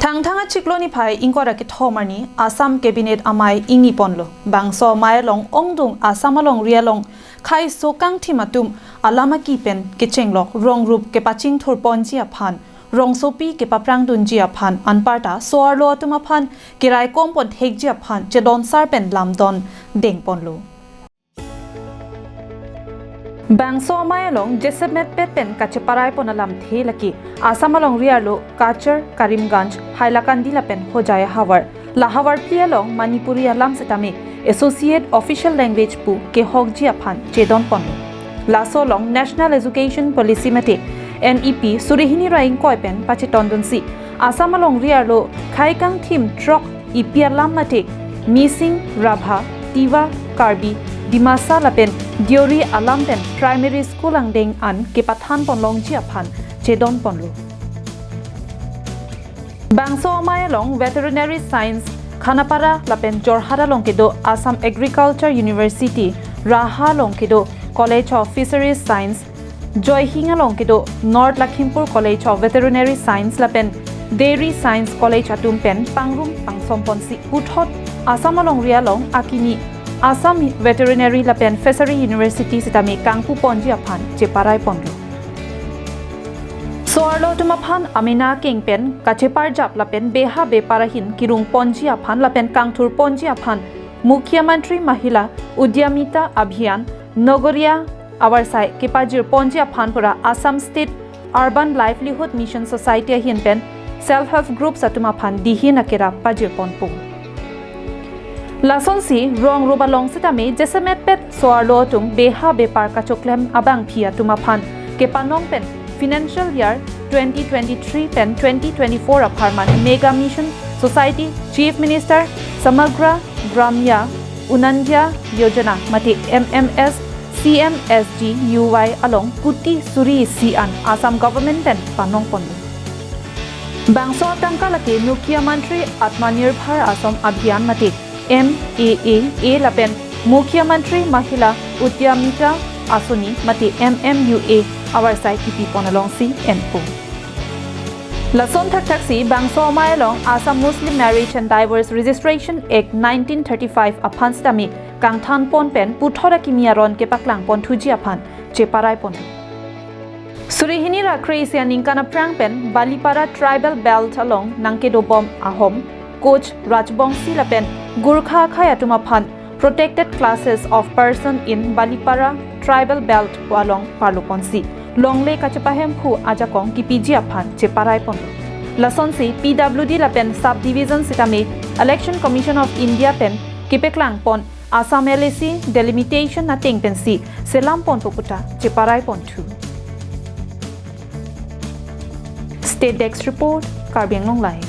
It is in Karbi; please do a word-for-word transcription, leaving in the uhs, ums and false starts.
Thangthang achiklo niphai ingkoi ra kethom arni Assam Cabinet amei ingni ponlo. Bangso amei along ongdung Assam alongri along khaiso kangthim atum alam aki pen kechenglok rong rup kepachingthur ponji aphan, rongsopi kepaprang dunji aphan, anparta so-arlo atum aphan keraikom pon thekji aphan chedonsar pen lamdon deng ponlo. Bangso amei along jasemet pet pen kacheparai pon alamthe lake Assam alongri arlo Cachar, Karimganj, Hailakandi lapen Hojai ahavar. La havarphli along Manipuri alam setame Associate Official Language pu kehokji aphan chedon ponlo. Laso along National Education Policy mate N E P suri hini ra ingkoi pen pachetondunsi Assam alongri arlo khei kangthim throk epi alam mate Mising, Rabha, Tiwa, Karbi, Dimasa lapen Deori alam pen primary school angdeng an kepathan ponlongji aphan chedon ponlo. Bangso amei along Veterinary Science, Khanapara lapen Jorhat along kedo Assam Agriculture University, Raha along kedo College of Fisheries Science, Joyhing along kedo North Lakhimpur College of Veterinary Science lapen Dairy Science College atum pen pangrum pangsom ponsi puthot Assam alongri along akimi Assam Veterinary lapen Fishery University setame kangpu ponji aphan cheparai ponlo. So-arlo atum aphan amena keng pen kacheparjap lapen beha bepar ahin kirung ponji aphan lapen kangthur ponji aphan Mukhyamantri Mahila Udyamita Abhiyan Nagoriya avarsai kepajir ponji aphan pura Assam State Urban Livelihood Mission Society ahin pen self help groups atum aphan dihin akerap pajir ponpo. Lasonsi rong rup along setame jasemet pet so-arlo atum beha bepar kachoklem abangphi atum aphan kepanong pen financial year twenty twenty-three pen twenty twenty-four apharman Mega Mission Society Chief Minister Samagra Gramya Unnanjan Yojana mate M M S C M S G U Y along kuti suri isi an Assam Government pen panong ponlo. Bangso atangka lake Mukhyamantri Atmanirbhar Assam Abhiyan mate M A A A lapen Mukhyamantri Mahila Udyamita Asoni mate M M U A avarsai kipi pon alongsi enpo. Lason thakthaksi bangso amei along Assam Muslim Marriage and Divorce Registration Act nineteen thirty-five aphan setame kangthan pon pen puthot akimi aron kepaklang pon thuji aphan cheparai pon. Suri hini ra kre-isi aningkan aphrang pen Balipara Tribal Belt along nangkedobom ahom, Koch Rajbongsi lapen Gorkha akhei atum aphan Protected Classes of Person in Balipara Tribal Belt pu along parlo ponsi longle kachepahemphu ajakong kipiji aphan cheparai ponlo. Lasonsi P W D lapen Sub Division setame Election Commission of India pen kepaklang pon Assam L A C delimitation ateng pensi selam ponpo puta cheparai ponthu. State Desk Report, Karbi Anglong Live.